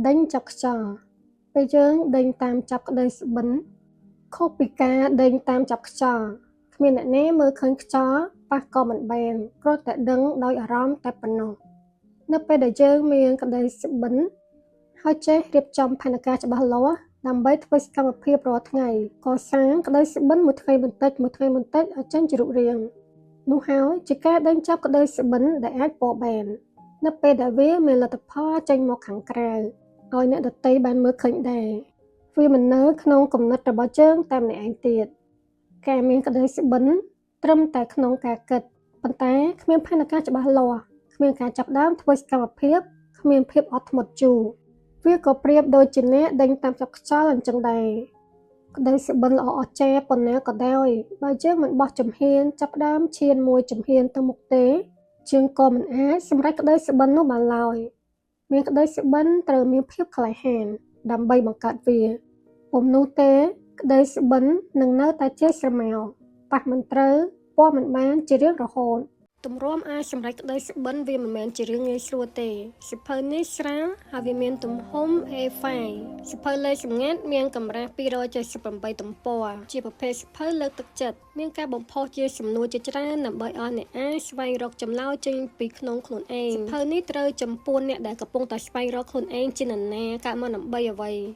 ដេញចាប់ខ្យល់ពេលយើងដេញតាមចាប់ក្តីសុបិនខុសពីការដេញតាមចាប់ខ្យល់គ្មានអ្នកណាមើលឃើញខ្យល់ប៉ះក៏មិនបានគ្រាន់តែដឹងដោយអារម្មណ៍តែប៉ុណ្ណោះនៅពេលដែលយើងមានក្តីសុបិនហើយចេះរៀបចំផែនការច្បាស់លាស់ដើម្បីធ្វើសកម្មភាពរាល់ថ្ងៃកសាងក្តីសុបិនមួយថ្ងៃបន្តិចមួយថ្ងៃបន្តិចឲ្យចេញជារូបរាងនោះហើយជាការដេញចាប់ក្តីសុបិនដែលអាចពណ៌បាននៅពេលដែលវាមានលទ្ធផលចេញមកខាងក្រៅឲ្យអ្នកដទៃបានមើលឃើញដែរវាមិននៅក្នុងគំនិតរបស់យើងតែម្នាក់ឯងទៀតការមានក្តីសុបិនត្រឹមតែក្នុងការគិតប៉ុន្តែគ្មានផែនការច្បាស់លាស់គ្មានការចាប់ផ្ដើមធ្វើសកម្មភាពគ្មានភាពអត់ធ្មត់យូរវាក៏ប្រៀបដូចជាអ្នកដេញតាមចាប់ខ្យល់អញ្ចឹងដែរក្តីសុបិនល្អអស្ចារ្យប៉ុណ្ណាក៏ដោយបើយើងមិនបោះជំហានចាប់ផ្ដើមឈានមួយជំហានទៅមុខទេយើងក៏មិនអាចសម្រេចក្តីសុបិននោះបានឡើយមានក្តីសុបិនត្រូវមានភាពក្លាហានដើម្បីបង្កើតវាពុំនោះទេក្តីសុបិននឹងនៅតែជាស្រមោលប៉ះមិនត្រូវពណ៌មិនបានជារៀងរហូតទម្រាំអាចសម្រេចក្តីសុបិនវាមិនមែនជារឿងងាយស្រួលទេសៀវភៅនេះស្រាលហើយវាមានទំហំ A5 សៀវភៅលេខសម្ងាត់មានកម្រាស់278ទំព័រជាប្រភេទសៀវភៅលើកទឹកចិត្តមានការបំផុសជាសំណួរជាច្រើនដើម្បីឲ្យអ្នកអានស្វែងរកចម្លើយចេញពីក្នុងខ្លួនឯងសៀវភៅនេះត្រូវចំពោះអ្នកដែលកំពុងតែស្វែងរកខ្លួនឯងជានរណាកើតមកដើម្បីអ្វី។